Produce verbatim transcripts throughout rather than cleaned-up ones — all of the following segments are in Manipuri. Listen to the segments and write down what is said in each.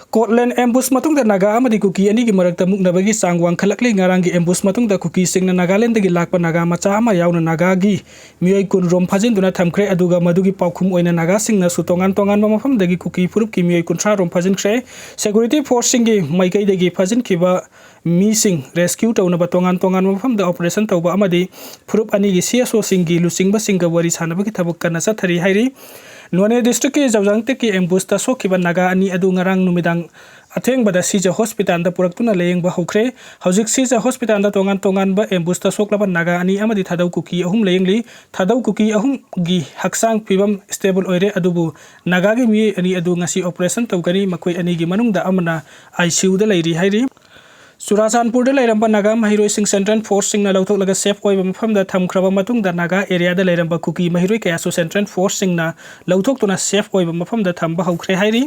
ꯀꯣꯠꯂꯦꯟ ꯑꯦꯝꯕꯨꯁ ꯃꯇꯨꯡꯗ ꯅꯥꯒꯥ ꯑꯃꯗꯤ ꯀꯨꯀꯤ ꯑꯅꯤꯒꯤ ꯃꯔꯛꯇ ꯃꯨꯛꯅꯕꯒꯤ ꯆꯥꯡ ꯋꯥꯡꯈꯠꯂꯛꯂꯤ꯫ ꯉꯔꯥꯡꯒꯤ ꯑꯦꯝꯕꯨꯁ ꯃꯇꯨꯡꯗ ꯀꯨꯀꯤꯁꯤꯡꯅ ꯅꯥꯒꯥꯂꯦꯟꯗꯒꯤ ꯂꯥꯛꯄ ꯅꯥꯒꯥ ꯃꯆꯥ ꯑꯃ ꯌꯥꯎꯅ ꯅꯥꯒꯥꯒꯤ ꯃꯤꯑꯣꯏ ꯀꯨꯟꯔꯣꯝ ꯐꯥꯖꯤꯟꯗꯨꯅ ꯊꯝꯈ꯭ꯔꯦ꯫ ꯑꯗꯨꯒ ꯃꯗꯨꯒꯤ ꯄꯥꯎꯈꯨꯝ ꯑꯣꯏꯅ ꯅꯥꯒꯥꯁꯤꯡꯅꯁꯨ ꯇꯣꯉꯥꯟ ꯇꯣꯉꯥꯟꯕ ꯃꯐꯝꯗꯒꯤ ꯀꯨꯀꯤ ꯐꯨꯔꯨꯞꯀꯤ ꯃꯤꯑꯣꯏ ꯀꯨꯟꯊ꯭ꯔꯥ ꯔꯣꯝ ꯐꯥꯖꯤꯟꯈ꯭ꯔꯦ꯫ ꯁꯦꯀ꯭ꯌꯨꯔꯤꯇꯤ ꯐꯣꯔꯁꯁꯤꯡꯒꯤ ꯃꯥꯏꯀꯩꯗꯒꯤ ꯐꯥꯖꯤꯟꯈꯤꯕ ꯃꯤꯁꯤꯡ ꯔꯦꯁꯀ꯭ꯌꯨ ꯇꯧꯅꯕ ꯇꯣꯉꯥꯟ ꯇꯣꯉꯥꯟꯕ ꯃꯐꯝꯗ ꯑꯣꯄꯔꯦꯁꯟ ꯇꯧꯕ ꯑꯃꯗꯤ ꯐꯨꯔꯨꯞ ꯑꯅꯤꯒꯤ ꯁꯤ ꯑꯦꯁ ꯑꯣꯁꯤꯡꯒꯤ ꯂꯨꯆꯤꯡꯕꯁꯤꯡꯒ ꯋꯥꯔꯤ ꯁꯥꯟꯅꯕꯒꯤ ꯊꯕꯛ ꯀꯟꯅ ꯆꯠꯊꯔꯤ ꯍꯥꯏꯔꯤ꯫ ꯅꯣꯅꯦ ꯗꯤꯁꯇ꯭ꯔꯤꯛꯀꯤ ꯖꯧꯖꯥꯡꯇꯦꯛꯀꯤ ꯑꯦꯝꯕꯨꯁꯇ ꯁꯣꯛꯈꯤꯕ ꯅꯥꯒꯥ ꯑꯅꯤ ꯑꯗꯨ ꯉꯔꯥꯡ ꯅꯨꯃꯤꯗꯥꯡ ꯑꯊꯦꯡꯕꯗ ꯁꯤꯖ ꯍꯣꯁꯄꯤꯇꯥꯜꯗ ꯄꯨꯔꯛꯇꯨꯅ ꯂꯥꯌꯦꯡꯕ ꯍꯧꯈ꯭ꯔꯦ꯫ ꯍꯧꯖꯤꯛ ꯁꯤꯖ ꯍꯣꯁꯄꯤꯇꯥꯜꯗ ꯇꯣꯉꯥꯟ ꯇꯣꯉꯥꯟꯕ ꯑꯦꯝꯕꯨꯁꯇ ꯁꯣꯛꯂꯕ ꯅꯥꯒꯥ ꯑꯅꯤ ꯑꯃꯗꯤ ꯊꯥꯗꯧ ꯀꯨꯀꯤ ꯑꯍꯨꯝ ꯂꯥꯌꯦꯡꯂꯤ꯫ ꯊꯥꯗꯧ ꯀꯨꯀꯤ ꯑꯍꯨꯝꯒꯤ ꯍꯛꯆꯥꯡ ꯐꯤꯕꯝ ꯁ꯭ꯇꯦꯕꯜ ꯑꯣꯏꯔꯦ, ꯑꯗꯨꯕꯨ ꯅꯥꯒꯥꯒꯤ ꯃꯤꯑꯣꯏ ꯑꯅꯤ ꯑꯗꯨ ꯉꯁꯤ ꯑꯣꯄꯔꯦꯁꯟ ꯇꯧꯒꯅꯤ꯫ ꯃꯈꯣꯏ ꯑꯅꯤꯒꯤ ꯃꯅꯨꯡꯗ ꯑꯃꯅ ꯑꯥꯏ ꯁꯤ ꯌꯨꯗ ꯂꯩꯔꯤ ꯍꯥꯏꯔꯤ꯫ ꯆꯨꯔꯥꯆꯥꯟꯄꯨꯔꯗ ꯂꯩꯔꯝꯕ ꯅꯥꯒꯥ ꯃꯍꯩꯔꯣꯏꯁꯤꯡ ꯁꯦꯟꯇ꯭ꯔꯦꯜ ꯐꯣꯔꯁꯁꯤꯡꯅ ꯂꯧꯊꯣꯛꯂꯒ ꯁꯦꯐ ꯑꯣꯏꯕ ꯃꯐꯝꯗ ꯊꯝꯈ꯭ꯔꯕ ꯃꯇꯨꯡꯗ ꯅꯥꯒꯥ ꯑꯦꯔꯤꯌꯥꯗ ꯂꯩꯔꯝꯕ ꯀꯨꯀꯤ ꯃꯍꯩꯔꯣꯏ ꯀꯌꯥꯁꯨ ꯁꯦꯟꯇ꯭ꯔꯦꯜ ꯐꯣꯔꯁꯁꯤꯡꯅ ꯂꯧꯊꯣꯛꯇꯨꯅ ꯁꯦꯐ ꯑꯣꯏꯕ ꯃꯐꯝꯗ ꯊꯝꯕ ꯍꯧꯈ꯭ꯔꯦ ꯍꯥꯏꯔꯤ꯫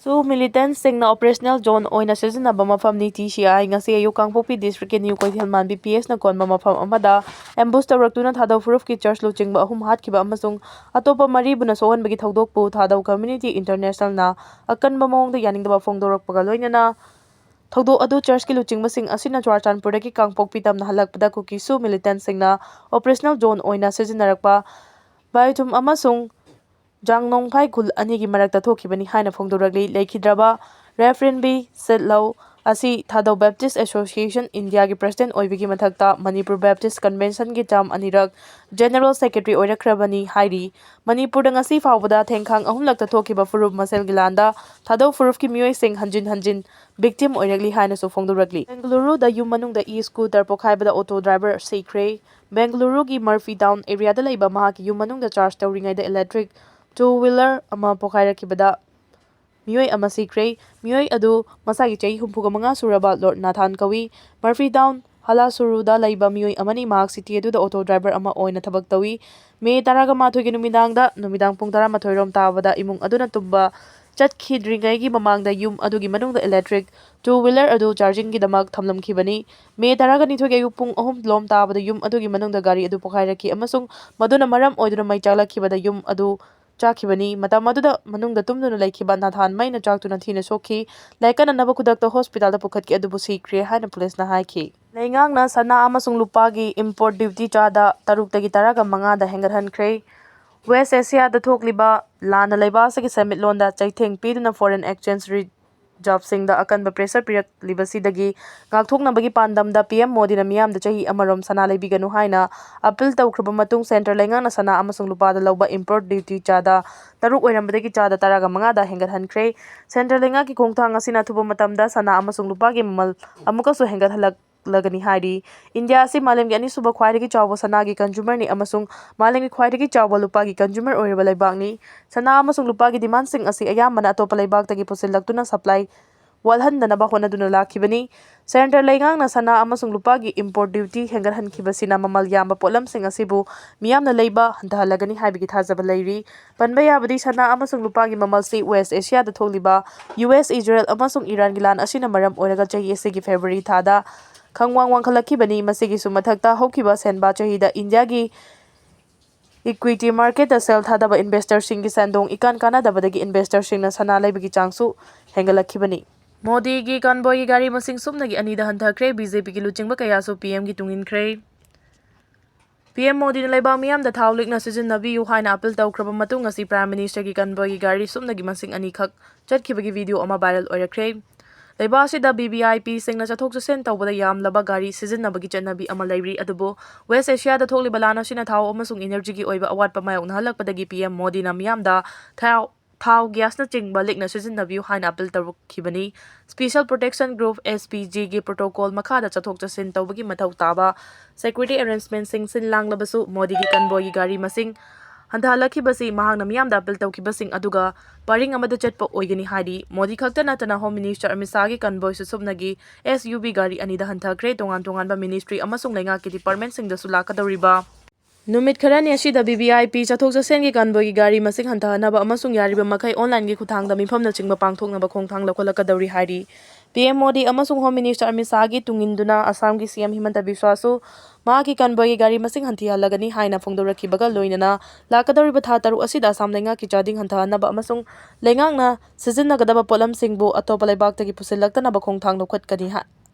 ꯁꯨ ꯃꯤꯂꯤꯇꯦꯟꯠꯁꯤꯡꯅ ꯑꯣꯄꯔꯦꯁꯅꯦꯜ ꯖꯣꯟ ꯑꯣꯏꯅ ꯁꯤꯖꯤꯟꯅꯕ ꯃꯐꯝꯅꯤ꯫ ꯇꯤ ꯁꯤ ꯑꯥꯏ ꯉꯁꯤ ꯑꯌꯨꯛ ꯀꯥꯡꯄꯣꯛꯄꯤ ꯗꯤꯁꯇ꯭ꯔꯤꯛꯀꯤ ꯅ꯭ꯌꯨ ꯀꯩꯊꯦꯜ ꯃꯥꯟꯕꯤ ꯄꯤ ꯑꯦꯁꯅ ꯀꯣꯟꯕ ꯃꯐꯝ ꯑꯃꯗ ꯑꯦꯝꯕꯨꯁ ꯇꯧꯔꯛꯇꯨꯅ ꯊꯥꯗꯧ ꯐꯨꯔꯨꯞꯀꯤ ꯆꯔꯆ ꯂꯨꯆꯤꯡꯕ ꯑꯍꯨꯝ ꯍꯥꯠꯈꯤꯕ ꯑꯃꯁꯨꯡ ꯑꯇꯣꯞꯄ ꯃꯔꯤꯕꯨꯅ ꯁꯣꯛꯍꯟꯕꯒꯤ ꯊꯧꯗꯣꯛꯄꯨ ꯊꯥꯗꯧ ꯀꯝꯃ꯭ꯌꯨꯅꯤꯇꯤ ꯏꯟꯇꯔꯅꯦꯁꯅꯦꯜꯅ ꯑꯀꯟꯕ ꯃꯑꯣꯡꯗ ꯌꯥꯅꯤꯡꯗꯕ ꯐꯣꯡꯗꯣꯔꯛꯄꯒ ꯂꯣꯏꯅꯅ ꯊꯧꯗꯣꯛ ꯑꯗꯨ ꯆꯔꯆꯀꯤ ꯂꯨꯆꯤꯡꯕꯁꯤꯡ ꯑꯁꯤꯅ ꯆꯨꯔꯥꯆꯥꯟꯄꯨꯔꯗꯒꯤ ꯀꯥꯡꯄꯣꯛꯄꯤ ꯇꯝꯅ ꯍꯜꯂꯛꯄꯗ ꯀꯨꯀꯤꯁꯨ ꯃꯤꯂꯤꯇꯦꯟꯠꯁꯤꯡꯅ ꯑꯣꯄꯔꯦꯁꯅꯦꯜ ꯖꯣꯟ ꯑꯣꯏꯅ ꯁꯤꯖꯤꯟꯅꯔꯛꯄ ꯕꯥꯏꯊꯨꯝ ꯑꯃꯁꯨꯡ ꯖꯥꯡꯅꯣꯡꯐꯥꯏ ꯈꯨꯜ ꯑꯅꯤꯒꯤ ꯃꯔꯛꯇ ꯊꯣꯛꯈꯤꯕꯅꯤ ꯍꯥꯏꯅ ꯐꯣꯡꯗꯣꯔꯛꯂꯤ꯫ ꯂꯩꯈꯤꯗ꯭ꯔꯕ ꯔꯦꯐꯔꯦꯟ ꯕꯤ ꯁꯤꯠꯂꯧ ꯑꯁꯤ ꯊꯥꯗꯧ ꯕꯦꯞꯇꯤꯁ ꯑꯦꯁꯣꯁꯤꯌꯦꯁꯟ ꯏꯟꯗꯤꯌꯥꯒꯤ ꯄ꯭ꯔꯁꯤꯗꯦꯟꯠ ꯑꯣꯏꯕꯒꯤ ꯃꯊꯛꯇ ꯃꯅꯤꯄꯨꯔ ꯕꯦꯞꯇꯤꯁ ꯀꯟꯚꯦꯟꯁꯟꯒꯤ ꯇꯔꯝ ꯑꯅꯤꯔꯛ ꯖꯦꯅꯔꯦꯜ ꯁꯦꯀ꯭ꯔꯦꯇꯔꯤ ꯑꯣꯏꯔꯛꯈ꯭ꯔꯕꯅꯤ ꯍꯥꯏꯔꯤ꯫ ꯃꯅꯤꯄꯨꯔꯗ ꯉꯁꯤ ꯐꯥꯎꯕꯗ ꯊꯦꯡꯈꯥꯡ ꯑꯍꯨꯝꯂꯛꯇ ꯊꯣꯛꯈꯤꯕ ꯐꯨꯔꯨꯞ ꯃꯁꯦꯜꯒꯤ ꯂꯥꯟꯗ ꯊꯥꯗꯧ ꯐꯨꯔꯨꯞꯀꯤ ꯃꯤꯑꯣꯏꯁꯤꯡ ꯍꯟꯖꯤꯟ ꯍꯟꯖꯤꯟ ꯚꯤꯛꯇꯤꯝ ꯑꯣꯏꯔꯛꯂꯤ ꯍꯥꯏꯅꯁꯨ ꯐꯣꯡꯗꯣꯔꯛꯂꯤ꯫ ꯕꯦꯡꯒꯂꯨꯔꯨꯗ ꯌꯨꯝ ꯃꯅꯨꯡꯗ ꯏ ꯁ꯭ꯀꯨꯇꯔ ꯄꯣꯈꯥꯏꯕꯗ ꯑꯣꯇꯣ ꯗ꯭ꯔꯥꯏꯚꯔ ꯁꯤꯈ꯭ꯔꯦ꯫ ꯕꯦꯡꯒꯂꯨꯔꯨꯒꯤ ꯃꯔꯐꯤ ꯇꯥꯎꯟ ꯑꯦꯔꯤꯌꯥꯗ ꯂꯩꯕ ꯃꯍꯥꯛꯀꯤ ꯌꯨꯝ ꯃꯅꯨꯡꯗ ꯆꯥꯔꯖ ꯇꯧꯔꯤꯉꯩꯗ ꯏꯂꯦꯛꯇ꯭ꯔꯤꯛ ꯇꯨ ꯋꯤꯂꯔ ꯑꯃ ꯄꯣꯈꯥꯏꯔꯛꯈꯤꯕꯗ ꯃꯤꯑꯣꯏ ꯑꯃ ꯁꯤꯈ꯭ꯔꯦ꯫ ꯃꯤꯑꯣꯏ ꯑꯗꯨ ꯃꯁꯥꯒꯤ ꯆꯍꯤ ꯍꯨꯝꯐꯨꯒ ꯃꯉꯥ ꯁꯨꯔꯕ ꯂꯣꯔꯗ ꯅꯥꯊꯥꯟ ꯀꯧꯏ꯫ ꯃꯔꯐꯤ ꯇꯥꯎꯟ ꯍꯂꯥꯁꯨꯔꯨꯗ ꯂꯩꯕ ꯃꯤꯑꯣꯏ ꯑꯃꯅꯤ꯫ ꯃꯍꯥꯛ ꯁꯤꯇꯤ ꯑꯗꯨꯗ ꯑꯣꯇꯣ ꯗ꯭ꯔꯥꯏꯚꯔ ꯑꯃ ꯑꯣꯏꯅ ꯊꯕꯛ ꯇꯧꯏ꯫ ꯃꯦ ꯇꯔꯥꯒ ꯃꯥꯊꯣꯏꯒꯤ ꯅꯨꯃꯤꯗꯥꯡꯗ, ꯅꯨꯃꯤꯗꯥꯡ ꯄꯨꯡ ꯇꯔꯥꯃꯥꯊꯣꯏ ꯔꯣꯝ ꯇꯥꯕꯗ ꯏꯃꯨꯡ ꯑꯗꯨꯅ ꯇꯨꯝꯕ ꯆꯠꯈꯤꯗ꯭ꯔꯤꯉꯩꯒꯤ ꯃꯃꯥꯡꯗ ꯌꯨꯝ ꯑꯗꯨꯒꯤ ꯃꯅꯨꯡꯗ ꯏꯂꯦꯛꯇ꯭ꯔꯤꯛ ꯇꯨ ꯋꯤꯂꯔ ꯑꯗꯨ ꯆꯥꯔꯖꯤꯡꯒꯤꯗꯃꯛ ꯊꯝꯂꯝꯈꯤꯕꯅꯤ꯫ ꯃꯦ ꯇꯔꯥꯒ ꯅꯤꯊꯣꯏꯒꯤ ꯑꯌꯨꯛ ꯄꯨꯡ ꯑꯍꯨꯝ ꯂꯣꯝ ꯇꯥꯕꯗ ꯌꯨꯝ ꯑꯗꯨꯒꯤ ꯃꯅꯨꯡꯗ ꯒꯥꯔꯤ ꯑꯗꯨ ꯄꯣꯈꯥꯏꯔꯛꯈꯤ ꯑꯃꯁꯨꯡ ꯃꯗꯨꯅ ꯃꯔꯝ ꯑꯣꯏꯗꯨꯅ ꯃꯩ ꯆꯥꯛꯂꯛꯈꯤꯕꯗ ꯌꯨꯝ ꯑꯗꯨ ꯆꯥꯈꯤꯕꯅꯤ꯫ ꯃꯇꯝ ꯑꯗꯨꯗ ꯃꯅꯨꯡꯗ ꯇꯨꯝꯗꯨꯅ ꯂꯩꯈꯤꯕ ꯅꯥꯊꯥꯟ ꯃꯩꯅ ꯆꯥꯛꯇꯨꯅ ꯊꯤꯅ ꯁꯣꯛꯈꯤ꯫ ꯂꯥꯏꯀꯠꯅꯅꯕ ꯈꯨꯗꯛꯇ ꯍꯣꯁꯄꯤꯇꯥꯜꯗ ꯄꯨꯈꯠꯈꯤ, ꯑꯗꯨꯕꯨ ꯁꯤꯈ꯭ꯔꯦ ꯍꯥꯏꯅ ꯄꯨꯂꯤꯁꯅ ꯍꯥꯏꯈꯤ꯫ ꯂꯩꯉꯥꯛꯅ ꯁꯅꯥ ꯑꯃꯁꯨꯡ ꯂꯨꯄꯥꯒꯤ import duty ꯆꯥꯗ ꯇꯔꯨꯛꯇꯒꯤ ꯇꯔꯥꯒ ꯃꯉꯥꯗ ꯍꯦꯟꯒꯠꯍꯟꯈ꯭ꯔꯦ꯫ ꯋꯦꯁ ꯑꯦꯁꯤꯌꯥꯗ ꯊꯣꯛꯂꯤꯕ ꯂꯥꯟꯅ ꯂꯩꯕꯥꯛ ꯑꯁꯤꯒꯤ ꯁꯦꯟꯃꯤꯠꯂꯣꯟꯗ ꯆꯩꯊꯦꯡ ꯄꯤꯗꯨꯅ foreign exchange reserveꯁꯤꯡꯗ ꯑꯀꯟꯕ pressure ꯄꯤꯔꯛꯂꯤꯕꯁꯤꯗꯒꯤ ꯉꯥꯛꯊꯣꯛꯅꯕꯒꯤ ꯄꯥꯟꯗꯝꯗ P M ꯃꯣꯗꯤꯅ ꯃꯤꯌꯥꯝꯗ ꯆꯍꯤ ꯑꯃꯔꯣꯝ ꯁꯅꯥ ꯂꯩꯕꯤꯒꯅꯨ ꯍꯥꯏꯅ appeal ꯇꯧꯈ꯭ꯔꯕ ꯃꯇꯨꯡ, centre ꯂꯩꯉꯥꯛꯅ ꯁꯅꯥ ꯑꯃꯁꯨꯡ ꯂꯨꯄꯥꯗ ꯂꯧꯕ import duty ꯆꯥꯗ ꯇꯔꯨꯛ ꯑꯣꯏꯔꯝꯕꯗꯒꯤ ꯆꯥꯗ ꯇꯔꯥꯒ ꯃꯉꯥꯗ ꯍꯦꯟꯒꯠꯍꯟꯈ꯭ꯔꯦ꯫ Centre ꯂꯩꯉꯥꯛꯀꯤ ꯈꯣꯡꯊꯥꯡ ꯑꯁꯤꯅ ꯑꯊꯨꯕ ꯃꯇꯝꯗ ꯁꯅꯥ ꯑꯃꯁꯨꯡ ꯂꯨꯄꯥꯒꯤ ꯃꯃꯜ ꯑꯃꯨꯛꯀꯁꯨ ꯍꯦꯟꯒꯠꯍꯜꯂꯛꯂꯒꯅꯤ ꯍꯥꯏꯔꯤ꯫ ꯏꯟꯗꯤꯌꯥ ꯑꯁꯤ ꯃꯥꯂꯦꯝꯒꯤ ꯑꯅꯤꯁꯨꯕ ꯈ꯭ꯋꯥꯏꯗꯒꯤ ꯆꯥꯎꯕ ꯁꯅꯥꯒꯤ consumerꯅꯤ ꯑꯃꯁꯨꯡ ꯃꯥꯂꯦꯝꯒꯤ ꯈ꯭ꯋꯥꯏꯗꯒꯤ ꯆꯥꯎꯕ ꯂꯨꯄꯥꯒꯤ consumer ꯑꯣꯏꯔꯤꯕ ꯂꯩꯕꯥꯛꯅꯤ꯫ ꯁꯅꯥ ꯑꯃꯁꯨꯡ ꯂꯨꯄꯥꯒꯤ demandꯁꯤꯡ ꯑꯁꯤ ꯑꯌꯥꯝꯕꯅ ꯑꯇꯣꯞꯄ ꯂꯩꯕꯥꯛꯇꯒꯤ ꯄꯨꯁꯤꯜꯂꯛꯇꯨꯅ supply ꯋꯥꯠꯍꯟꯗꯅꯕ ꯍꯣꯠꯅꯗꯨꯅ ꯂꯥꯛꯈꯤꯕꯅꯤ꯫ Centre ꯂꯩꯉꯥꯛꯅ ꯁꯅꯥ ꯑꯃꯁꯨꯡ ꯂꯨꯄꯥꯒꯤ import duty ꯍꯦꯟꯒꯠꯍꯟꯈꯤꯕꯁꯤꯅ ꯃꯃꯜ ꯌꯥꯝꯕ ꯄꯣꯠꯂꯝꯁꯤꯡ ꯑꯁꯤꯕꯨ ꯃꯤꯌꯥꯝꯅ ꯂꯩꯕ ꯍꯟꯊꯍꯜꯂꯒꯅꯤ ꯍꯥꯏꯕꯒꯤ ꯊꯥꯖꯕ ꯂꯩꯔꯤ꯫ ꯄꯟꯕ ꯌꯥꯕꯗꯤ, ꯁꯅꯥ ꯑꯃꯁꯨꯡ ꯂꯨꯄꯥꯒꯤ ꯃꯃꯜꯁꯤ ꯋꯦꯁ ꯑꯦꯁꯤꯌꯥꯗ ꯊꯣꯛꯂꯤꯕ ꯌꯨ ꯑꯦꯁ, ꯏꯖꯔꯦꯜ ꯑꯃꯁꯨꯡ ꯏꯔꯥꯟꯒꯤ ꯂꯥꯟ ꯑꯁꯤꯅ ꯃꯔꯝ ꯑꯣꯏꯔꯒ ꯆꯍꯤ ꯑꯁꯤꯒꯤ ꯐꯦꯕ꯭ꯔꯨꯋꯥꯔꯤ ꯊꯥꯗ ꯈꯪꯋꯥꯡ ꯋꯥꯡꯈꯠꯂꯛꯈꯤꯕꯅꯤ꯫ ꯃꯁꯤꯒꯤꯁꯨ ꯃꯊꯛꯇ, ꯍꯧꯈꯤꯕ ꯁꯦꯟꯕꯥ ꯆꯍꯤꯗ ꯏꯟꯗꯤꯌꯥꯒꯤ equity marketꯇ ꯁꯦꯜ ꯊꯥꯗꯕ investorꯁꯤꯡꯒꯤ ꯁꯦꯟꯗꯣꯡ ꯏꯀꯥꯟ ꯀꯥꯟꯅꯗꯕꯗꯒꯤ investorꯁꯤꯡꯅ ꯁꯅꯥ ꯂꯩꯕꯒꯤ ꯆꯥꯡꯁꯨ ꯍꯦꯟꯒꯠꯂꯛꯈꯤꯕꯅꯤ꯫ ꯃꯣꯗꯤꯒꯤ convoyꯒꯤ ꯒꯥꯔꯤ ꯃꯁꯤꯡ ꯁꯨꯞꯅꯒꯤ ꯑꯅꯤꯗ ꯍꯟꯊꯈ꯭ꯔꯦ꯫ ꯕꯤ ꯖꯦ ꯄꯤꯒꯤ ꯂꯨꯆꯤꯡꯕ ꯀꯌꯥꯁꯨ P Mꯒꯤ ꯇꯨꯡ ꯏꯟꯈ꯭ꯔꯦ꯫ P M ꯃꯣꯗꯤꯅ ꯂꯩꯕꯥꯛ ꯃꯤꯌꯥꯝꯗ ꯊꯥꯎ ꯂꯤꯛꯅ ꯁꯤꯖꯤꯟꯅꯕꯤꯌꯨ ꯍꯥꯏꯅ appeal ꯇꯧꯈ꯭ꯔꯕ ꯃꯇꯨꯡ, ꯉꯁꯤ Prime Ministerꯒꯤ convoyꯒꯤ ꯒꯥꯔꯤ ꯁꯨꯞꯅꯒꯤ ꯃꯁꯤꯡ ꯑꯅꯤꯈꯛ ꯆꯠꯈꯤꯕꯒꯤ video ꯑꯃ viral ꯑꯣꯏꯔꯛꯈ꯭ꯔꯦ꯫ ꯂꯩꯕꯥꯛ ꯑꯁꯤꯗ V V I Pꯁꯤꯡꯅ ꯆꯠꯊꯣꯛ ꯆꯠꯁꯤꯟ ꯇꯧꯕꯗ ꯌꯥꯝꯂꯕ ꯒꯥꯔꯤ ꯁꯤꯖꯤꯟꯅꯕꯒꯤ ꯆꯠꯅꯕꯤ ꯑꯃ ꯂꯩꯔꯤ, ꯑꯗꯨꯕꯨ ꯋꯦꯁ ꯑꯦꯁꯤꯌꯥꯗ ꯊꯣꯛꯂꯤꯕ ꯂꯥꯟ ꯑꯁꯤꯅ ꯊꯥꯎ ꯑꯃꯁꯨꯡ energyꯒꯤ ꯑꯣꯏꯕ ꯑꯋꯥꯠꯄ ꯃꯥꯌꯣꯛꯅꯍꯜꯂꯛꯄꯗꯒꯤ P M ꯃꯣꯗꯤꯅ ꯃꯤꯌꯥꯝꯗ ꯊꯥꯎ, ꯊꯥꯎ, gasꯅꯆꯤꯡꯕ ꯂꯤꯛꯅ ꯁꯤꯖꯤꯟꯅꯕꯤꯌꯨ ꯍꯥꯏꯅ appeal ꯇꯧꯔꯛꯈꯤꯕꯅꯤ꯫ Special Protection Group, S P Gꯒꯤ protocol ꯃꯈꯥꯗ ꯆꯠꯊꯣꯛ ꯆꯠꯁꯤꯟ ꯇꯧꯕꯒꯤ ꯃꯊꯧ ꯇꯥꯕ security arrangementꯁꯤꯡ ꯁꯤꯜ ꯂꯥꯡꯂꯕꯁꯨ, ꯃꯣꯗꯤꯒꯤ convoyꯒꯤ ꯒꯥꯔꯤ ꯃꯁꯤꯡ ꯍꯟꯊꯍꯜꯂꯛꯈꯤꯕꯁꯤ ꯃꯍꯥꯛꯅ ꯃꯤꯌꯥꯝꯗ appeal ꯇꯧꯈꯤꯕꯁꯤꯡ ꯑꯗꯨꯒ ꯄꯔꯤꯡ ꯑꯃꯗ ꯆꯠꯄ ꯑꯣꯏꯒꯅꯤ ꯍꯥꯏꯔꯤ꯫ ꯃꯣꯗꯤ ꯈꯛꯇ ꯅꯠꯇꯅ Home Minister ꯑꯃꯤꯠ ꯁꯥꯍꯒꯤ convoyꯁꯨ ꯁꯨꯞꯅꯒꯤ S U V ꯒꯥꯔꯤ ꯑꯅꯤꯗ ꯍꯟꯊꯈ꯭ꯔꯦ꯫ ꯇꯣꯉꯥꯟ ꯇꯣꯉꯥꯟꯕ ministry ꯑꯃꯁꯨꯡ ꯂꯩꯉꯥꯛꯀꯤ departmentꯁꯤꯡꯗꯁꯨ ꯂꯥꯛꯀꯗꯧꯔꯤꯕ ꯅꯨꯃꯤꯠ ꯈꯔꯅꯤ ꯑꯁꯤꯗ V V I P ꯆꯠꯊꯣꯛ ꯆꯠꯁꯤꯟꯒꯤ convoyꯒꯤ ꯒꯥꯔꯤ ꯃꯁꯤꯡ ꯍꯟꯊꯍꯟꯅꯕ ꯑꯃꯁꯨꯡ ꯌꯥꯔꯤꯕ ꯃꯈꯩ onlineꯒꯤ ꯈꯨꯠꯊꯥꯡꯗ ꯃꯤꯐꯝꯅꯆꯤꯡꯕ ꯄꯥꯡꯊꯣꯛꯅꯕ ꯈꯣꯡꯊꯥꯡ ꯂꯧꯈꯠꯂꯛꯀꯗꯧꯔꯤ ꯍꯥꯏꯔꯤ꯫ ꯄꯤ ꯑꯦꯝ ꯃꯣꯗꯤ ꯑꯃꯁꯨꯡ ꯍꯣꯝ ꯃꯤꯅꯤꯁꯇꯔ ꯑꯃꯤꯠ ꯁꯥꯍꯒꯤ ꯇꯨꯡ ꯏꯟꯗꯨꯅ ꯑꯁꯥꯝꯒꯤ ꯁꯤ ꯑꯦꯝ ꯍꯤꯃꯟꯇ ꯕꯤꯁ꯭ꯋꯥꯁꯨ ꯃꯍꯥꯛꯀꯤ ꯀꯟꯚꯣꯏꯒꯤ ꯒꯥꯔꯤ ꯃꯁꯤꯡ ꯍꯟꯊꯍꯜꯂꯒꯅꯤ ꯍꯥꯏꯅ ꯐꯣꯡꯗꯣꯔꯛꯈꯤꯕꯒ ꯂꯣꯏꯅꯅ ꯂꯥꯛꯀꯗꯧꯔꯤꯕ ꯊꯥ ꯇꯔꯨꯛ ꯑꯁꯤꯗ ꯑꯁꯥꯝ ꯂꯩꯉꯥꯛꯀꯤ ꯆꯥꯗꯤꯡ ꯍꯟꯊꯍꯟꯅꯕ ꯑꯃꯁꯨꯡ ꯂꯩꯉꯥꯛꯅ ꯁꯤꯖꯤꯟꯅꯒꯗꯕ ꯄꯣꯠꯂꯝꯁꯤꯡꯕꯨ ꯑꯇꯣꯞꯄ ꯂꯩꯕꯥꯛꯇꯒꯤ ꯄꯨꯁꯤꯜꯂꯛꯇꯅꯕ ꯈꯣꯡꯊꯥꯡ ꯂꯧꯈꯠꯀꯅꯤ ꯍꯥꯏ-,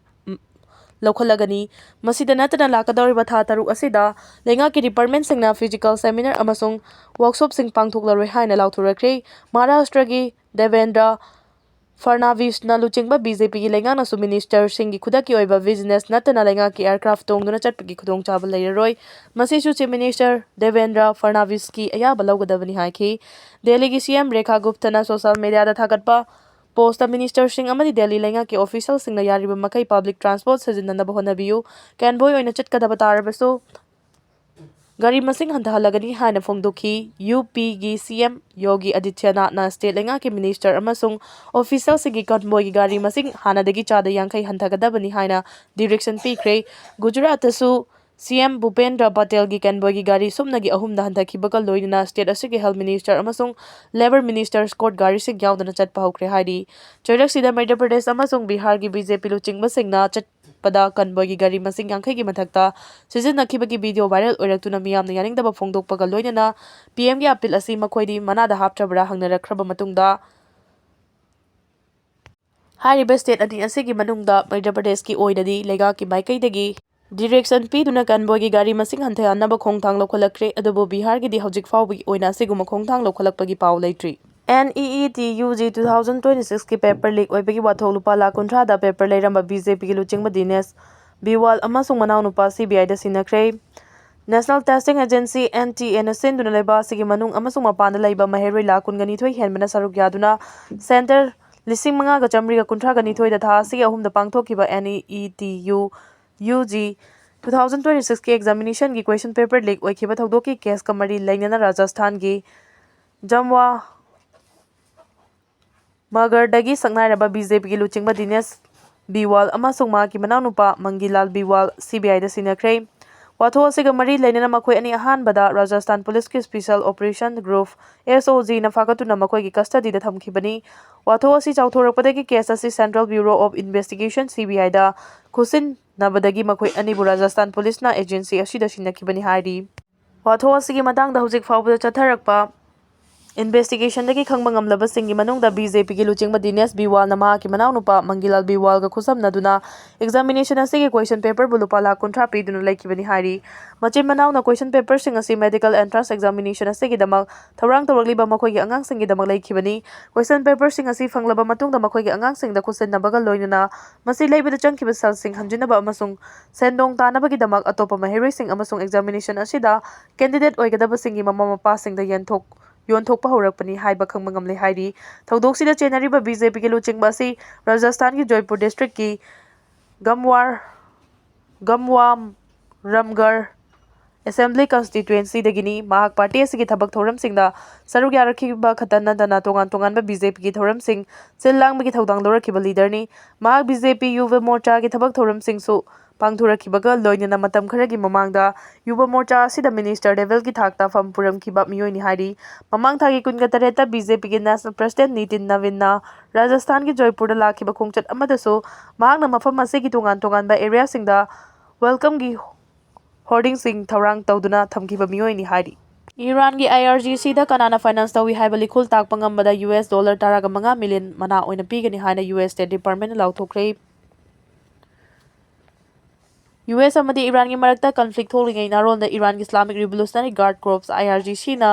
ꯎꯝ, ꯂꯧꯈꯠꯂꯒꯅꯤ꯫ ꯃꯁꯤꯗ ꯅꯠꯇꯅ ꯂꯥꯛꯀꯗꯧꯔꯤꯕ ꯊꯥ ꯇꯔꯨꯛ ꯑꯁꯤꯗ ꯂꯩꯉꯥꯛꯀꯤ ꯗꯤꯄꯥꯔꯠꯃꯦꯟꯁꯤꯡꯅ ꯐꯤꯖꯤꯀꯦꯜ ꯁꯦꯃꯤꯅꯥꯔ ꯑꯃꯁꯨꯡ ꯋꯥꯔꯛꯁꯣꯞꯁꯤꯡ ꯄꯥꯡꯊꯣꯛꯂꯔꯣꯏ ꯍꯥꯏꯅ ꯂꯥꯎꯊꯣꯔꯛꯈ꯭ꯔꯦ꯫ ꯃꯍꯥꯔꯥꯁꯇ꯭ꯔꯒꯤ ꯗꯦꯕꯦꯟꯗ꯭ꯔ ꯐꯔꯅꯥꯕꯤꯁꯅ ꯂꯨꯆꯤꯡꯕ ꯕꯤ ꯖꯦ ꯄꯤꯒꯤ ꯂꯩꯉꯥꯛꯅꯁꯨ ꯃꯤꯅꯤꯁꯇꯔꯁꯤꯡꯒꯤ ꯈꯨꯗꯛꯀꯤ ꯑꯣꯏꯕ ꯕꯤꯖꯤꯅꯦꯁ ꯅꯠꯇꯅ ꯂꯩꯉꯥꯛꯀꯤ ꯑꯦꯌꯔꯀ꯭ꯔꯥꯐ ꯇꯣꯡꯗꯨꯅ ꯆꯠꯄꯒꯤ ꯈꯨꯗꯣꯡꯆꯥꯕ ꯂꯩꯔꯔꯣꯏ꯫ ꯃꯁꯤꯁꯨ ꯆꯤꯐ ꯃꯤꯅꯤꯁꯇꯔ ꯗꯦꯕꯦꯟꯗ꯭ꯔ ꯐꯔꯅꯥꯕꯤꯁꯀꯤ ꯑꯌꯥꯕ ꯂꯧꯒꯗꯕꯅꯤ ꯍꯥꯏꯈꯤ꯫ ꯗꯦꯜꯂꯤꯒꯤ ꯁꯤ ꯑꯦꯝ ꯔꯦꯈꯥ ꯒꯨꯞꯇꯅ ꯁꯣꯁꯤꯌꯦꯜ ꯃꯤꯗꯤꯌꯥꯗ ꯊꯥꯒꯠꯄ ꯄꯣꯁꯇ ꯃꯤꯅꯤꯁꯇꯔꯁꯤꯡ ꯑꯃꯗꯤ ꯗꯦꯜꯂꯤ ꯂꯩꯉꯥꯛꯀꯤ ꯑꯣꯐꯤꯁꯤꯌꯦꯜꯁꯤꯡꯅ ꯌꯥꯔꯤꯕ ꯃꯈꯩ ꯄꯕ꯭ꯂꯤꯛ ꯇ꯭ꯔꯥꯟꯁꯄꯣꯔꯠ ꯁꯤꯖꯤꯟꯅꯅꯕ ꯍꯣꯠꯅꯕꯤꯌꯨ꯫ ꯀꯦꯟꯚꯣꯏ ꯑꯣꯏꯅ ꯆꯠꯀꯗꯕ ꯇꯥꯔꯕꯁꯨ ꯒꯥꯔꯤ ꯃꯁꯤꯡ ꯍꯟꯊꯍꯜꯂꯒꯅꯤ ꯍꯥꯏꯅ ꯐꯣꯡꯗꯣꯛꯈꯤ꯫ ꯌꯨ ꯄꯤꯒꯤ ꯁꯤ ꯑꯦꯝ ꯌꯣꯒꯤ ꯑꯗꯤꯇ꯭ꯌꯅꯥꯊꯅ ꯁ꯭ꯇꯦꯠ ꯂꯩꯉꯥꯛꯀꯤ ꯃꯤꯅꯤꯁꯇꯔ ꯑꯃꯁꯨꯡ ꯑꯣꯐꯤꯁꯤꯌꯦꯜꯁꯤꯡꯒꯤ ꯀꯟꯚꯣꯏꯒꯤ ꯒꯥꯔꯤ ꯃꯁꯤꯡ ꯍꯥꯟꯅꯗꯒꯤ ꯆꯥꯗ ꯌꯥꯡꯈꯩ ꯍꯟꯊꯒꯗꯕꯅꯤ ꯍꯥꯏꯅ ꯗꯤꯔꯦꯛꯁꯟ ꯄꯤꯈ꯭ꯔꯦ꯫ ꯒꯨꯖꯔꯥꯠꯇꯁꯨ ꯁꯤ ꯑꯦꯝ ꯚꯨꯄꯦꯟꯗ꯭ꯔ ꯄꯇꯦꯜꯒꯤ ꯀꯟꯚꯣꯏꯒꯤ ꯒꯥꯔꯤ ꯁꯨꯞꯅꯒꯤ ꯑꯍꯨꯝꯗ ꯍꯟꯊꯈꯤꯕꯒ ꯂꯣꯏꯅꯅ ꯁ꯭ꯇꯦꯠ ꯑꯁꯤꯒꯤ ꯍꯦꯜꯊ ꯃꯤꯅꯤꯁꯇꯔ ꯑꯃꯁꯨꯡ ꯂꯦꯕꯔ ꯃꯤꯅꯤꯁꯇꯔ ꯁ꯭ꯀꯣꯠ ꯒꯥꯔꯤꯁꯤꯡ ꯌꯥꯎꯗꯅ ꯆꯠꯄ ꯍꯧꯈ꯭ꯔꯦ ꯍꯥꯏꯔꯤ꯫ ꯆꯩꯔꯛꯁꯤꯗ ꯃꯩꯙ꯭ꯌ ꯄ꯭ꯔꯗꯦꯁ ꯑꯃꯁꯨꯡ ꯕꯤꯍꯥꯔꯒꯤ ꯕꯤ ꯖꯦ ꯄꯤ ꯂꯨꯆꯤꯡꯕꯁꯤꯡꯅ ꯆꯠꯄꯗ ꯀꯟꯚꯣꯏꯒꯤ ꯒꯥꯔꯤ ꯃꯁꯤꯡ ꯌꯥꯡꯈꯩꯒꯤ ꯃꯊꯛꯇ ꯁꯤꯖꯤꯟꯅꯈꯤꯕꯒꯤ ꯚꯤꯗꯤꯑꯣ ꯚꯥꯏꯔꯦꯜ ꯑꯣꯏꯔꯛꯇꯨꯅ ꯃꯤꯌꯥꯝꯅ ꯌꯥꯅꯤꯡꯗꯕ ꯐꯣꯡꯗꯣꯛꯄꯒ ꯂꯣꯏꯅꯅ ꯄꯤ ꯑꯦꯝꯒꯤ ꯑꯄꯤꯜ ꯑꯁꯤ ꯃꯈꯣꯏꯗꯤ ꯃꯅꯥꯗ ꯍꯥꯞꯇ꯭ꯔꯕ꯭ꯔꯥ ꯍꯪꯅꯔꯛꯈ꯭ꯔꯕ ꯃꯇꯨꯡꯗ ꯍꯥꯏꯔꯤꯕ ꯁ꯭ꯇꯦꯠ ꯑꯅꯤ ꯑꯁꯤꯒꯤ ꯃꯅꯨꯡꯗ ꯃꯩꯙ꯭ꯌ ꯄ꯭ꯔꯗꯦꯁꯀꯤ ꯑꯣꯏꯅꯗꯤ ꯂꯩꯉꯥꯛꯀꯤ ꯃꯥꯏꯀꯩꯗꯒꯤ ꯗꯤꯔꯦꯛꯁꯟ ꯄꯤꯗꯨꯅ ꯀꯟꯚꯣꯏꯒꯤ ꯒꯥꯔꯤ ꯃꯁꯤꯡ ꯍꯟꯊꯍꯟꯅꯕ ꯈꯣꯡꯊꯥꯡ ꯂꯧꯈꯠꯂꯛꯈ꯭ꯔꯦ, ꯑꯗꯨꯕꯨ ꯕꯤꯍꯥꯔꯒꯤꯗꯤ ꯍꯧꯖꯤꯛ ꯐꯥꯎꯕꯒꯤ ꯑꯣꯏꯅ ꯑꯁꯤꯒꯨꯝꯕ ꯈꯣꯡꯊꯥꯡ ꯂꯧꯈꯠꯂꯛꯄꯒꯤ ꯄꯥꯎ ꯂꯩꯇ꯭ꯔꯤ꯫ N E E T U G two thousand twenty six ꯀꯤ ꯄꯦꯄꯔ ꯂꯤꯛ ꯑꯣꯏꯕꯒꯤ ꯋꯥꯊꯣꯛ ꯂꯨꯄꯥ ꯂꯥꯈ ꯀꯨꯟꯊ꯭ꯔꯥꯗ ꯄꯦꯄꯔ ꯂꯩꯔꯝꯕ ꯕꯤ ꯖꯦ ꯄꯤꯒꯤ ꯂꯨꯆꯤꯡꯕ ꯗꯤꯅꯦꯁ ꯕꯤꯋꯥꯜ ꯑꯃꯁꯨꯡ ꯃꯅꯥꯎꯅꯨꯄꯥ ꯁꯤ ꯕꯤ ꯑꯥꯏꯗ ꯁꯤꯟꯅꯈ꯭ꯔꯦ꯫ National testing agency, N T ꯑꯦꯅ ꯁꯤꯟꯗꯨꯅ ꯂꯩꯕꯥꯛ ꯑꯁꯤꯒꯤ ꯃꯅꯨꯡ ꯑꯃꯁꯨꯡ ꯃꯄꯥꯟꯗ ꯂꯩꯕ ꯃꯍꯩꯔꯣꯏ ꯂꯥꯈ ꯀꯨꯟꯒ ꯅꯤꯊꯣꯏ ꯍꯦꯟꯕꯅ ꯁꯔꯨꯛ ꯌꯥꯗꯨꯅ ꯁꯦꯟꯇꯔ ꯂꯤꯁꯤꯡ ꯃꯉꯥꯒ ꯆꯥꯃꯔꯤꯒ ꯀꯨꯟꯊ꯭ꯔꯥꯒ ꯅꯤꯊꯣꯏꯗ ꯊꯥ ꯑꯁꯤꯒꯤ ꯑꯍꯨꯝꯗ ꯄꯥꯡꯊꯣꯛꯈꯤꯕ N E E T U U G two thousand twenty six ꯀꯤ ꯑꯦꯛꯖꯥꯃꯤꯅꯦꯁꯟꯒꯤ ꯀ꯭ꯋꯦꯁꯟ ꯄꯦꯄꯔ ꯂꯤꯛ ꯑꯣꯏꯈꯤꯕ ꯊꯧꯗꯣꯛꯀꯤ ꯀꯦꯁꯀ ꯃꯔꯤ ꯂꯩꯅꯅ ꯔꯥꯖꯁꯊꯥꯟꯒꯤ ꯖꯝꯋꯥ ꯃꯒꯔꯗꯒꯤ ꯁꯛꯅꯥꯏꯔꯕ ꯕꯤ ꯖꯦ ꯄꯤꯒꯤ ꯂꯨꯆꯤꯡꯕ ꯗꯤꯅꯦꯁ ꯕꯤꯋꯥꯜ ꯑꯃꯁꯨꯡ ꯃꯍꯥꯛꯀꯤ ꯃꯅꯥꯎꯅꯨꯄꯥ ꯃꯪꯒꯤꯂꯥꯜ ꯕꯤꯋꯥꯜ ꯁꯤ ꯕꯤ ꯑꯥꯏꯗ ꯁꯤꯟꯅꯈ꯭ꯔꯦ꯫ ꯋꯥꯊꯣꯛ ꯑꯁꯤꯒ ꯃꯔꯤ ꯂꯩꯅꯅ ꯃꯈꯣꯏ ꯑꯅꯤ ꯑꯍꯥꯟꯕꯗ ꯔꯥꯖꯁꯊꯥꯟ ꯄꯨꯂꯤꯁꯀꯤ ꯁ꯭ꯄꯦꯁꯦꯜ ꯑꯣꯄꯔꯦꯁꯟ ꯒ꯭ꯔꯨꯞ, ꯑꯦꯁ ꯑꯣ ꯖꯤꯅ ꯐꯥꯒꯠꯇꯨꯅ ꯃꯈꯣꯏꯒꯤ ꯀꯁꯇꯗꯤꯗ ꯊꯝꯈꯤꯕꯅꯤ꯫ ꯋꯥꯊꯣꯛ ꯑꯁꯤ ꯆꯥꯎꯊꯣꯔꯛꯄꯗꯒꯤ ꯀꯦꯁ ꯑꯁꯤ ꯁꯦꯟꯇ꯭ꯔꯦꯜ ꯕ꯭ꯌꯨꯔꯣ ꯑꯣꯐ ꯏꯟꯚꯦꯁꯇꯤꯒꯦꯁꯟ, ꯁꯤ ꯕꯤ ꯑꯥꯏꯗ ꯈꯨꯠꯁꯤꯟꯅꯕꯗꯒꯤ ꯃꯈꯣꯏ ꯑꯅꯤꯕꯨ ꯔꯥꯖꯁꯊꯥꯟ ꯄꯨꯂꯤꯁꯅ ꯑꯦꯖꯦꯟꯁꯤ ꯑꯁꯤꯗ ꯁꯤꯟꯅꯈꯤꯕꯅꯤ ꯍꯥꯏꯔꯤ꯫ ꯋꯥꯊꯣꯛ ꯑꯁꯤꯒꯤ ꯃꯇꯥꯡꯗ ꯍꯧꯖꯤꯛ ꯐꯥꯎꯕꯗ ꯆꯠꯊꯔꯛꯄ ꯏꯟꯚꯦꯁꯇꯤꯒꯦꯁꯟꯗꯒꯤ ꯈꯪꯕ ꯉꯝꯂꯕꯁꯤꯡꯒꯤ ꯃꯅꯨꯡꯗ ꯕꯤ ꯖꯦ ꯄꯤꯒꯤ ꯂꯨꯆꯤꯡꯕ ꯗꯤꯅꯦꯁ ꯕꯤꯋꯥꯜꯅ ꯃꯍꯥꯛꯀꯤ ꯃꯅꯥꯎꯅꯨꯄꯥ ꯃꯪꯒꯤꯂꯥꯜ ꯕꯤꯋꯥꯜꯒ ꯈꯨꯠꯁꯝꯅꯗꯨꯅ ꯑꯦꯛꯖꯥꯃꯤꯅꯦꯁꯟ ꯑꯁꯤꯒꯤ ꯀꯣꯏꯁꯟ ꯄꯦꯄꯔꯕꯨ ꯂꯨꯄꯥ ꯂꯥꯈ ꯀꯨꯟꯊ꯭ꯔꯥ ꯄꯤꯗꯨꯅ ꯂꯩꯈꯤꯕꯅꯤ ꯍꯥꯏꯔꯤ꯫ ꯃꯆꯤꯟ ꯃꯅꯥꯎꯅ ꯀꯣꯏꯁꯟ ꯄꯦꯄꯔꯁꯤꯡ ꯑꯁꯤ ꯃꯦꯗꯤꯀꯦꯜ ꯑꯦꯟꯇ꯭ꯔꯥꯟꯁ ꯑꯦꯛꯖꯥꯃꯤꯅꯦꯁꯟ ꯑꯁꯤꯒꯤꯗꯃꯛ ꯊꯧꯔꯥꯡ ꯇꯧꯔꯛꯂꯤꯕ ꯃꯈꯣꯏꯒꯤ ꯑꯉꯥꯡꯁꯤꯡꯒꯤꯗꯃꯛ ꯂꯩꯈꯤꯕꯅꯤ꯫ ꯀꯣꯏꯁꯟ ꯄꯦꯄꯔꯁꯤꯡ ꯑꯁꯤ ꯐꯪꯂꯕ ꯃꯇꯨꯡꯗ ꯃꯈꯣꯏꯒꯤ ꯑꯉꯥꯡꯁꯤꯡꯗ ꯈꯨꯠꯁꯤꯟꯅꯕꯒ ꯂꯣꯏꯅꯅ ꯃꯁꯤ ꯂꯩꯕꯗ ꯆꯪꯈꯤꯕ ꯁꯦꯜꯁꯤꯡ ꯍꯟꯖꯤꯟꯅꯕ ꯑꯃꯁꯨꯡ ꯁꯦꯟꯗꯣꯡ ꯇꯥꯅꯕꯒꯤꯗꯃꯛ ꯑꯇꯣꯞꯄ ꯃꯍꯩꯔꯣꯏꯁꯤꯡ ꯑꯃꯁꯨꯡ ꯑꯦꯛꯖꯥꯃꯤꯅꯦꯁꯟ ꯑꯁꯤꯗ ꯀꯦꯟꯗꯤꯗꯦꯠ ꯑꯣꯏꯒꯗꯕꯁꯤꯡꯒꯤ ꯃꯃꯥ ꯃꯄꯥꯁꯤꯡꯗ ꯌꯦꯟꯊꯣꯛ-, ꯌꯣꯟꯊꯣꯛꯄ ꯍꯧꯔꯛꯄꯅꯤ ꯍꯥꯏꯕ ꯈꯪꯕ ꯉꯝꯂꯦ ꯍꯥꯏꯔꯤ꯫ ꯊꯧꯗꯣꯛꯁꯤꯗ ꯆꯦꯟꯅꯔꯤꯕ ꯕꯤ ꯖꯦ ꯄꯤꯒꯤ ꯂꯨꯆꯤꯡꯕ ꯑꯁꯤ ꯔꯥꯖꯁꯊꯥꯟꯒꯤ ꯖꯣꯏꯄꯨꯔ ꯗꯤꯁꯇ꯭ꯔꯤꯛꯀꯤ ꯒꯝꯋꯥꯔ, ꯒꯝꯋꯥꯝ ꯔꯝꯒꯔ ꯑꯦꯁꯦꯝꯕ꯭ꯂꯤ ꯀꯟꯁꯇꯤꯇ꯭ꯋꯦꯟꯁꯤꯗꯒꯤꯅꯤ꯫ ꯃꯍꯥꯛ ꯄꯥꯔꯇꯤ ꯑꯁꯤꯒꯤ ꯊꯕꯛ ꯊꯧꯔꯝꯁꯤꯡꯗ ꯁꯔꯨꯛ ꯌꯥꯔꯛꯈꯤꯕ ꯈꯛꯇ ꯅꯠꯇꯅ ꯇꯣꯉꯥꯟ ꯇꯣꯉꯥꯟꯕ ꯕꯤ ꯖꯦ ꯄꯤꯒꯤ ꯊꯧꯔꯝꯁꯤꯡ ꯁꯤꯜ ꯂꯥꯡꯕꯒꯤ ꯊꯧꯗꯥꯡ ꯂꯧꯔꯛꯈꯤꯕ ꯂꯤꯗꯔꯅꯤ꯫ ꯃꯍꯥꯛ ꯕꯤ ꯖꯦ ꯄꯤ ꯌꯨꯕ ꯃꯣꯔꯆꯥꯒꯤ ꯊꯕꯛ ꯊꯧꯔꯝꯁꯤꯡꯁꯨ ꯄꯥꯡꯊꯣꯔꯛꯈꯤꯕꯒ ꯂꯣꯏꯅꯅ ꯃꯇꯝ ꯈꯔꯒꯤ ꯃꯃꯥꯡꯗ ꯌꯨꯕ ꯃꯣꯔꯆꯥ ꯑꯁꯤꯗ ꯃꯤꯅꯤꯁꯇꯔ ꯂꯦꯚꯦꯜꯒꯤ ꯊꯥꯛꯇ ꯐꯝ ꯄꯨꯔꯝꯈꯤꯕ ꯃꯤꯑꯣꯏꯅꯤ ꯍꯥꯏꯔꯤ꯫ ꯃꯃꯥꯡ ꯊꯥꯒꯤ ꯀꯨꯟꯒ ꯇꯔꯦꯠꯇ ꯕꯤ ꯖꯦ ꯄꯤꯒꯤ ꯅꯦꯁꯅꯦꯜ ꯄ꯭ꯔꯁꯤꯗꯦꯟ ꯅꯤꯇꯤꯟ ꯅꯕꯤꯟꯅ ꯔꯥꯖꯁꯊꯥꯟꯒꯤ ꯖꯣꯏꯄꯨꯔꯗ ꯂꯥꯛꯈꯤꯕ ꯈꯣꯡꯆꯠ ꯑꯃꯗꯁꯨ ꯃꯍꯥꯛꯅ ꯃꯐꯝ ꯑꯁꯤꯒꯤ ꯇꯣꯉꯥꯟ ꯇꯣꯉꯥꯟꯕ ꯑꯦꯔꯤꯌꯥꯁꯤꯡꯗ ꯋꯦꯜꯀꯝꯒꯤ ꯍꯣꯔꯗꯤꯡꯁꯤꯡ ꯊꯧꯔꯥꯡ ꯇꯧꯗꯨꯅ ꯊꯝꯈꯤꯕ ꯃꯤꯑꯣꯏꯅꯤ ꯍꯥꯏꯔꯤ꯫ ꯏꯔꯥꯟꯒꯤ ꯑꯥꯏ ꯑꯥꯔ ꯖꯤ ꯁꯤꯗ ꯀꯅꯥꯅ ꯐꯥꯏꯅꯥꯟꯁ ꯇꯧꯏ ꯍꯥꯏꯕ ꯂꯤꯈꯨꯜ ꯇꯥꯛꯄ ꯉꯝꯕꯗ ꯌꯨ ꯑꯦꯁ ꯗꯣꯂꯔ ꯇꯔꯥꯒ ꯃꯉꯥ ꯃꯤꯂꯤꯌꯟ ꯃꯅꯥ ꯑꯣꯏꯅ ꯄꯤꯒꯅꯤ ꯍꯥꯏꯅ ꯌꯨ ꯑꯦꯁ ꯁ꯭ꯇꯦꯠ ꯗꯤꯄꯥꯔꯠꯃꯦꯟꯅ ꯂꯥꯎꯊꯣꯛꯈ꯭ꯔꯦ꯫ ꯌꯨ ꯑꯦꯁ ꯑꯃꯗꯤ ꯏꯔꯥꯟꯒꯤ ꯃꯔꯛꯇ ꯀꯟꯐ꯭ꯂꯤꯛ ꯊꯣꯛꯂꯤꯉꯩ ꯅꯥꯔꯣꯟꯗ ꯏꯔꯥꯟꯒꯤ Islamic revolutionary guard corps, I R G ꯁꯤꯅ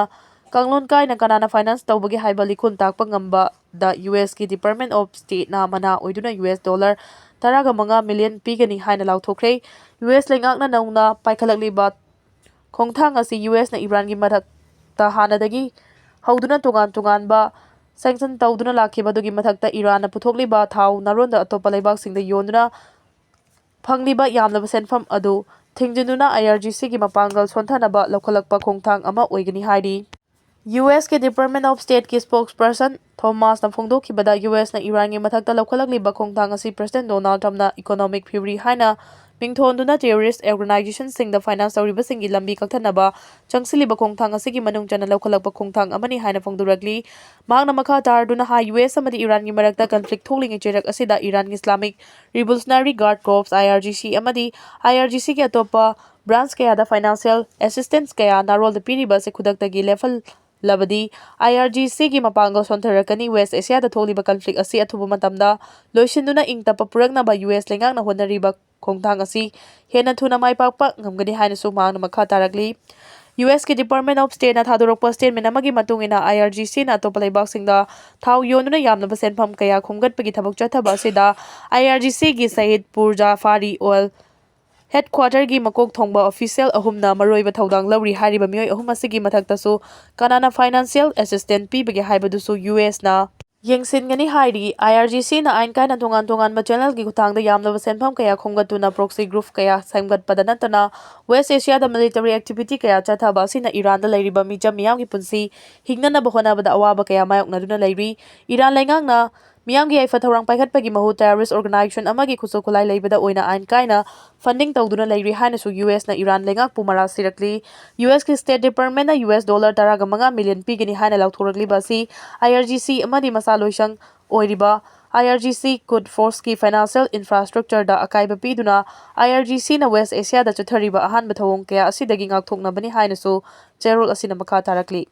ꯀꯥꯡꯂꯣꯟ ꯀꯥꯏꯅ ꯀꯅꯥꯅ ꯐꯥꯏꯅꯥꯟꯁ ꯇꯧꯕꯒꯦ ꯍꯥꯏꯕ ꯂꯤꯈꯨꯜ ꯇꯥꯛꯄ ꯉꯝꯕꯗ ꯌꯨ ꯑꯦꯁꯀꯤ ꯗꯤꯄꯥꯔꯠꯃꯦꯟ ꯑꯣꯐ ꯁ꯭ꯇꯦꯠꯅ ꯃꯅꯥ ꯑꯣꯏꯗꯨꯅ ꯌꯨ ꯑꯦꯁ ꯗꯣꯂꯔ ꯇꯔꯥꯒ ꯃꯉꯥ ꯃꯤꯂꯤꯌꯟ ꯄꯤꯒꯅꯤ ꯍꯥꯏꯅ ꯂꯥꯎꯊꯣꯛꯈ꯭ꯔꯦ꯫ ꯌꯨ ꯑꯦꯁ ꯂꯩꯉꯥꯛꯅ ꯅꯧꯅ ꯄꯥꯏꯈꯠꯂꯛꯂꯤꯕ ꯈꯣꯡꯊꯥꯡ ꯑꯁꯤ ꯌꯨ ꯑꯦꯁꯅ ꯏꯔꯥꯟꯒꯤ ꯃꯊꯛꯇ ꯍꯥꯟꯅꯗꯒꯤ ꯍꯧꯗꯨꯅ ꯇꯣꯉꯥꯟ ꯇꯣꯉꯥꯟꯕ ꯁꯦꯡꯁꯟ ꯇꯧꯗꯨꯅ ꯂꯥꯛꯈꯤꯕ ꯑꯗꯨꯒꯤ ꯃꯊꯛꯇ ꯏꯔꯥꯟꯅ ꯄꯨꯊꯣꯛꯂꯤꯕ ꯊꯥꯎ ꯅꯥꯔꯣꯟꯗ ꯑꯇꯣꯞꯄ ꯂꯩꯕꯥꯛꯁꯤꯡꯗ ꯌꯣꯟꯗꯨꯅ ꯐꯪꯂꯤꯕ ꯌꯥꯝꯂꯕ ꯁꯦꯟꯐꯝ ꯑꯗꯨ ꯊꯤꯡꯖꯤꯟꯗꯨꯅ ꯑꯥꯏ ꯑꯥꯔ ꯖꯤ ꯁꯤꯒꯤ ꯃꯄꯥꯡꯒꯜ ꯁꯣꯟꯊꯅꯕ ꯂꯧꯈꯠꯂꯛꯄ ꯈꯣꯡꯊꯥꯡ ꯑꯃ ꯑꯣꯏꯒꯅꯤ ꯍꯥꯏꯔꯤ꯫ ꯌꯨ ꯑꯦꯁꯀꯤ ꯗꯤꯄꯥꯔꯠꯃꯦꯟ ꯑꯣꯐ ꯁ꯭ꯇꯦꯠꯀꯤ ꯁ꯭ꯄꯣꯛꯁ ꯄꯔꯁꯟ ꯊꯣꯃꯥꯁꯅ ꯐꯣꯡꯗꯣꯛꯈꯤꯕꯗ, ꯌꯨ ꯑꯦꯁꯅ ꯏꯔꯥꯟꯒꯤ ꯃꯊꯛꯇ ꯂꯧꯈꯠꯂꯛꯂꯤꯕ ꯈꯣꯡꯊꯥꯡ ꯑꯁꯤ ꯄ꯭ꯔꯁꯤꯗꯦꯟ ꯗꯣꯅꯥꯜꯗ ꯇ꯭ꯔꯝꯞꯅ ꯏꯀꯣꯅꯣꯃꯤꯛ ꯐ꯭ꯌꯨꯔꯤ ꯍꯥꯏꯅ ꯃꯤꯡꯊꯣꯟꯗꯨꯅ terrorist organizationꯁꯤꯡꯗ finance ꯇꯧꯔꯤꯕꯁꯤꯡꯒꯤ ꯂꯝꯕꯤ ꯀꯛꯊꯠꯅꯕ ꯆꯪꯁꯤꯜꯂꯤꯕ ꯈꯣꯡꯊꯥꯡ ꯑꯁꯤꯒꯤ ꯃꯅꯨꯡ ꯆꯟꯅ ꯂꯧꯈꯠꯂꯛꯄ ꯈꯣꯡꯊꯥꯡ ꯑꯃꯅꯤ ꯍꯥꯏꯅ ꯐꯣꯡꯗꯣꯔꯛꯂꯤ꯫ ꯃꯍꯥꯛꯅ ꯃꯈꯥ ꯇꯥꯔꯗꯨꯅ ꯍꯥꯏ, US ꯑꯃꯗꯤ ꯏꯔꯥꯟꯒꯤ ꯃꯔꯛꯇ conflict ꯊꯣꯛꯂꯤꯉꯩ ꯆꯩꯔꯛ ꯑꯁꯤꯗ Iranꯒꯤ Islamic Revolutionary Guard Corps, IRGC, ꯑꯃꯗꯤ IRGCꯒꯤ ꯑꯇꯣꯞꯄ branch ꯀꯌꯥꯗ financial assistance ꯀꯌꯥ ꯅꯥꯔꯣꯜꯗ ꯄꯤꯔꯤꯕ ꯑꯁꯤ ꯈꯨꯗꯛꯇꯒꯤ ꯂꯦꯞꯍꯜꯂꯕꯗꯤ IRGCꯒꯤ ꯃꯄꯥꯡꯒꯜ ꯁꯣꯟꯊꯔꯛꯀꯅꯤ꯫ West Asiaꯗ ꯊꯣꯛꯂꯤꯕ conflict ꯑꯁꯤ ꯑꯊꯨꯕ ꯃꯇꯝꯗ ꯂꯣꯏꯁꯤꯟꯗꯨꯅ ꯏꯪ ꯇꯞꯄ ꯄꯨꯔꯛꯅꯕ US ꯂꯩꯉꯥꯛꯅ ꯍꯣꯠꯅꯔꯤꯕ ꯈꯣꯡꯊꯥꯡ ꯑꯁꯤ ꯍꯦꯟꯅ ꯊꯨꯅ ꯃꯥꯏ ꯄꯥꯛꯄ ꯉꯝꯒꯅꯤ ꯍꯥꯏꯅꯁꯨ ꯃꯍꯥꯛꯅ ꯃꯈꯥ ꯇꯥꯔꯛꯂꯤ꯫ USꯀꯤ Department of Stateꯅ ꯊꯥꯗꯣꯔꯛꯄ statementꯑꯃꯒꯤ ꯃꯇꯨꯡ ꯏꯟꯅ, IRGCꯅ ꯑꯇꯣꯞꯄ ꯂꯩꯕꯥꯛꯁꯤꯡꯗ ꯊꯥꯎ ꯌꯣꯟꯗꯨꯅ ꯌꯥꯝꯂꯕ ꯁꯦꯟꯐꯝ ꯀꯌꯥ ꯈꯣꯝꯒꯠꯄꯒꯤ ꯊꯕꯛ ꯆꯠꯊꯕ ꯑꯁꯤꯗ IRGCꯒꯤ Saeedpur Jafari Oil headquarterꯒꯤ ꯃꯀꯣꯛ ꯊꯣꯡꯕ official ꯑꯍꯨꯝꯅ ꯃꯔꯨꯑꯣꯏꯕ ꯊꯧꯗꯥꯡ ꯂꯧꯔꯤ꯫ ꯍꯥꯏꯔꯤꯕ ꯃꯤꯑꯣꯏ ꯑꯍꯨꯝ ꯑꯁꯤꯒꯤ ꯃꯊꯛꯇꯁꯨ ꯀꯅꯥꯅ financial assistance ꯄꯤꯕꯒꯦ ꯍꯥꯏꯕꯗꯨꯁꯨ USꯅ ꯌꯦꯡꯁꯤꯟꯒꯅꯤ ꯍꯥꯏꯔꯤ꯫ IRGCꯅ ꯑꯥꯏꯟ ꯀꯥꯏꯅ ꯇꯣꯉꯥꯟ ꯇꯣꯉꯥꯟꯕ channelꯒꯤ ꯈꯨꯠꯊꯥꯡꯗ ꯌꯥꯝꯂꯕ ꯁꯦꯟꯐꯝ ꯀꯌꯥ ꯈꯣꯝꯒꯠꯇꯨꯅ proxy group ꯀꯌꯥ ꯁꯦꯝꯒꯠꯄꯗ ꯅꯠꯇꯅ West Asiaꯗ military activity ꯀꯌꯥ ꯆꯠꯊꯕ ꯑꯁꯤꯅ ꯏꯔꯥꯟꯗ ꯂꯩꯔꯤꯕ ꯃꯤꯆꯝ ꯃꯤꯌꯥꯝꯒꯤ ꯄꯨꯟꯁꯤ ꯍꯤꯡꯅꯅꯕ ꯍꯣꯠꯅꯕꯗ ꯑꯋꯥꯕ ꯀꯌꯥ ꯃꯥꯌꯣꯛꯅꯗꯨꯅ ꯂꯩꯔꯤ꯫ ꯏꯔꯥꯟ ꯂꯩꯉꯥꯛꯅ ꯃꯤꯌꯥꯝꯒꯤ ꯌꯥꯏꯐ ꯊꯧꯔꯥꯡ ꯄꯥꯏꯈꯠꯄꯒꯤ ꯃꯍꯨꯠ terrorist organization ꯑꯃꯒꯤ ꯈꯨꯠꯁꯨ ꯈꯨꯠꯂꯥꯏ ꯂꯩꯕꯗ ꯑꯣꯏꯅ ꯑꯥꯏꯟ ꯀꯥꯏꯅ funding ꯇꯧꯗꯨꯅ ꯂꯩꯔꯤ ꯍꯥꯏꯅꯁꯨ USꯅ ꯏꯔꯥꯟ ꯂꯩꯉꯥꯛꯄꯨ ꯃꯔꯥꯜ ꯁꯤꯔꯛꯂꯤ꯫ USꯀꯤ State Departmentꯅ US dollar ꯇꯔꯥꯒ ꯃꯉꯥ million ꯄꯤꯒꯅꯤ ꯍꯥꯏꯅ ꯂꯥꯎꯊꯣꯔꯛꯂꯤꯕ ꯑꯁꯤ IRGC ꯑꯃꯗꯤ ꯃꯁꯥ ꯂꯣꯏꯁꯪ ꯑꯣꯏꯔꯤꯕ IRGC Quds Forceꯀꯤ financial infrastructureꯗ ꯑꯀꯥꯏꯕ ꯄꯤꯗꯨꯅ IRGCꯅ West Asiaꯗ ꯆꯠꯊꯔꯤꯕ ꯑꯍꯥꯟꯕ ꯊꯧꯑꯣꯡ ꯀꯌꯥ ꯑꯁꯤꯗꯒꯤ ꯉꯥꯛꯊꯣꯛꯅꯕꯅꯤ ꯍꯥꯏꯅꯁꯨ ꯆꯦꯔꯣꯜ ꯑꯁꯤꯅ ꯃꯈꯥ ꯇꯥꯔꯛꯂꯤ꯫